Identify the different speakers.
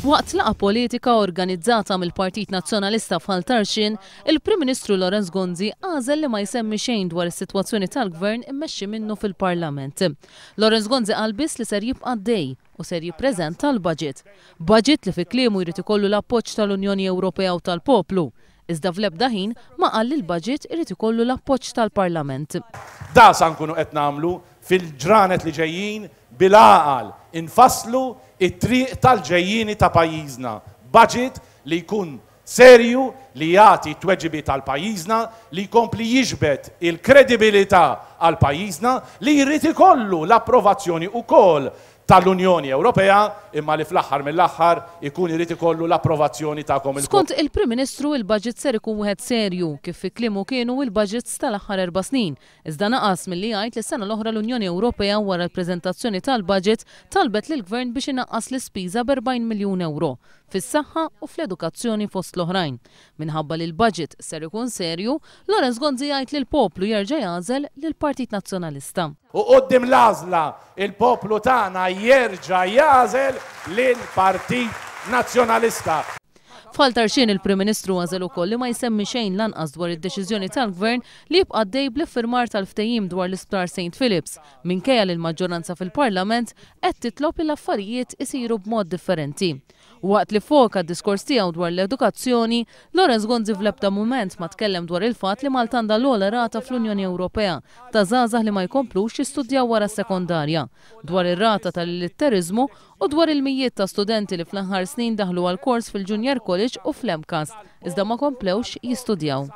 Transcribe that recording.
Speaker 1: Waqt laqgħa politika organizzata mill-Partit Nazzjonalista f'Ħal Tarxien, il-Prim Ministru Lawrence Gonzi għażel li ma jsemmi xejn dwar is-sitwazzjoni tal-Gvern immexxi minnu fil-Parlament. Lawrence Gonzi qal biss li ser jibqa' għaddej u ser jippreżenta l-budget. Budget li fi kliemu jrid ikollu l-appoġġ tal-Unjoni Ewropea u tal-poplu. Iżda fl-ebda ħin ma qal li l-budget irid ikollu l-appoġġ tal-Parlament.
Speaker 2: Dan sa nkunu qed nagħmlu fil-ġranet li ġejjin bil-għaqal infasslu t-triq tal-ġejjieni ta' pajjiżna, budget li jkun serju, li jagħti t-tweġibiet għal pajjiżna, li jkompli jiġbed il-kredibilità għal pajjiżna, li jrid ikollu l-approvazzjoni wkoll tal-Unjoni Ewropea, imma li fl-aħħar mill-aħħar ikun irid ikollu l-approvazzjoni tagħkom ilkoll.
Speaker 1: Skont il-Prim Ministru, il-budget ser ikun wieħed serju, kif fi kliemu kienu il-budgets tal-aħħar erba' snin. Iżda naqas milli jgħid li s-sena l-oħra l-Unjoni Ewropea wara l-preżentazzjoni tal-budget talbet lill-Gvern biex inaqqas l-ispiża b'40 miljun euro fis-saħħa u fl-edukazzjoni fost l-oħrajn. Minħabba li l-budget ser ikun serju, Lawrence Gonzi jgħid li l-poplu jerġa' jagħżel lill-Partit Nazzjonalista.
Speaker 2: U quddiem l-għażla il-poplu tagħna jerġa' jagħżel lill-Partit Nazzjonalista.
Speaker 1: F'Ħal Tarxien il-Prim Ministru għażel ukoll li ma jsemmi xejn lanqas dwar id-deċiżjoni tal-Gvern li jibqa' għaddej bl-iffirmar tal-ftehim dwar l-Isptar St. Philips, minkejja li l-maġġoranza fil-Parlament qed titlob li l-affarijiet isiru b'mod differenti. Waqt li ffoka d-diskors tiegħu dwar l-edukazzjoni, Lawrence Gonzi fl-ebda mument ma tkellem dwar il-fatt li Malta għandha l-ogħla rata fl-Unjoni Ewropea ta' żgħażagħ li ma jkomplux jistudjaw wara s-sekondarja, dwar ir-rata tal-illitteriżmu u dwar il-mijiet ta' studenti li fl-aħħar snin daħlu għal kors fil-Junior College u fl-MCAST, iżda ma komplewx jistudjaw.